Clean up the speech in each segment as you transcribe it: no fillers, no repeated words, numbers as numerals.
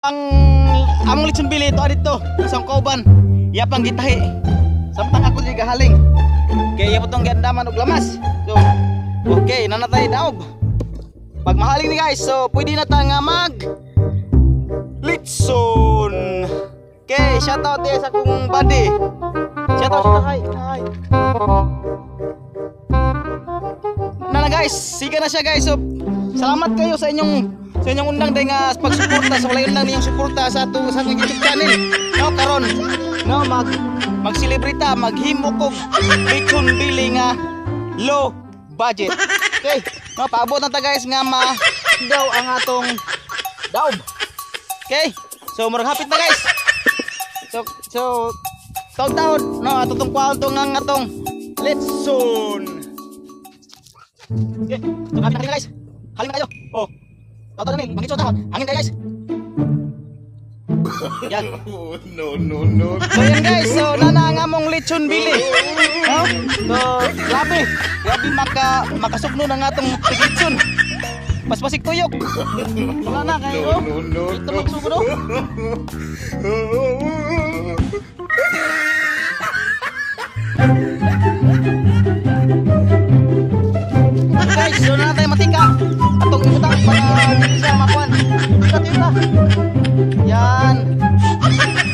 Ang among lechon bili ito dito sa kauban. Iya pang gitahi. Samtang ako di gahaling. Kay iya po tong giandaman og lamas. So, okay, nanatay daog. Pag mahaling ni guys, so pwede na ta nga mag litson. Okay, shout out diya sa akong buddy. Shout out, shout out, hi, hi. Na guys, siga na siya guys. So, salamat kayo sa inyong undang day nga pagsuporta sa walay undang ninyong suporta sa ato sa akong YouTube channel. No karon, no mag-celebrate maghimo kog lechon bili nga low budget. Okay, no paabot na ta guys nga ma daw ang atong daob. Okay, so murag hapit na guys. So taon-taon no ato tong kuwaon tong nga atong lechon. Okay, so hapit na guys. Halin na kayo. Oh. Taon-taon ni, mangitso ta. Hangin kayo guys. Yan. No, no, no. So yan guys, so nana ang among lechon bili. No? So grabe, grabe makasugno na nga atong tiglitson. Paspasik tuyok. Wala na kayo. No, no, Ito no. magsugno. Guys, so na tayo matika. Atong ibutang para hindi siya makuan. Tika tika. Yan.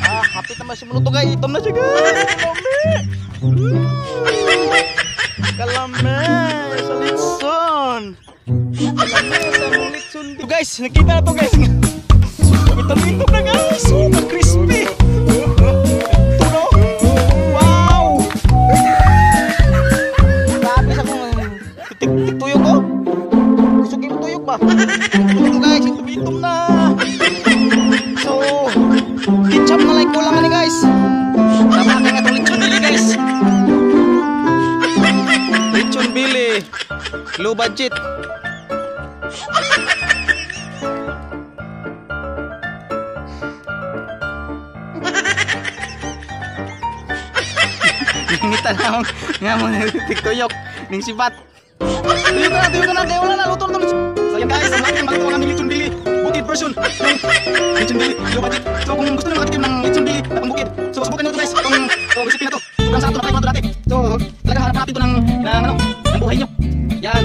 Ah, hapit naman siya maluto guys. Itom na siya guys. Kalame. Kalame sa litson. Kalame sa litson. So guys, nakita na to guys. Itom-itom na guys. Super crispy. Ito no. Wow. Grabe sa kong tik-tik tuyok ko. Gusto kayo tuyok ba? Ito guys, itom-itom na. So, ketchup na lang kulang ani guys. Tama ka nga itong lechon bili guys. Lechon bili. Low budget. Ningitan na akong nga mo nagtiktoyok ning sibat. Tuyok na, kaya wala na, luto na. So yan guys, ang laki ng bago ng lechon bili. Bukid version ng lechon bili, low budget. So kung gusto niyo makatikim ng lechon bili na pambukid, so subukan niyo ito guys, itong recipe na to. Sobrang sarap to, na-try ko na ito dati. So talagang hanap-hanapin to ng ano, ng buhay niyo. Yan.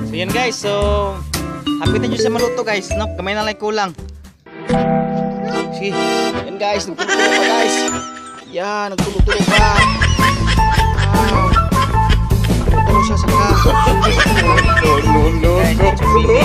So yan guys, so hapitan nyo sa maluto guys, no? Kamay na lang kulang. Sige, yan guys, nagtulo-tulo pa guys. Yan, nagtulo-tulo pa. Wow. Nagtulo siya sa ka. No, no, no, Guys, no. lechon bili.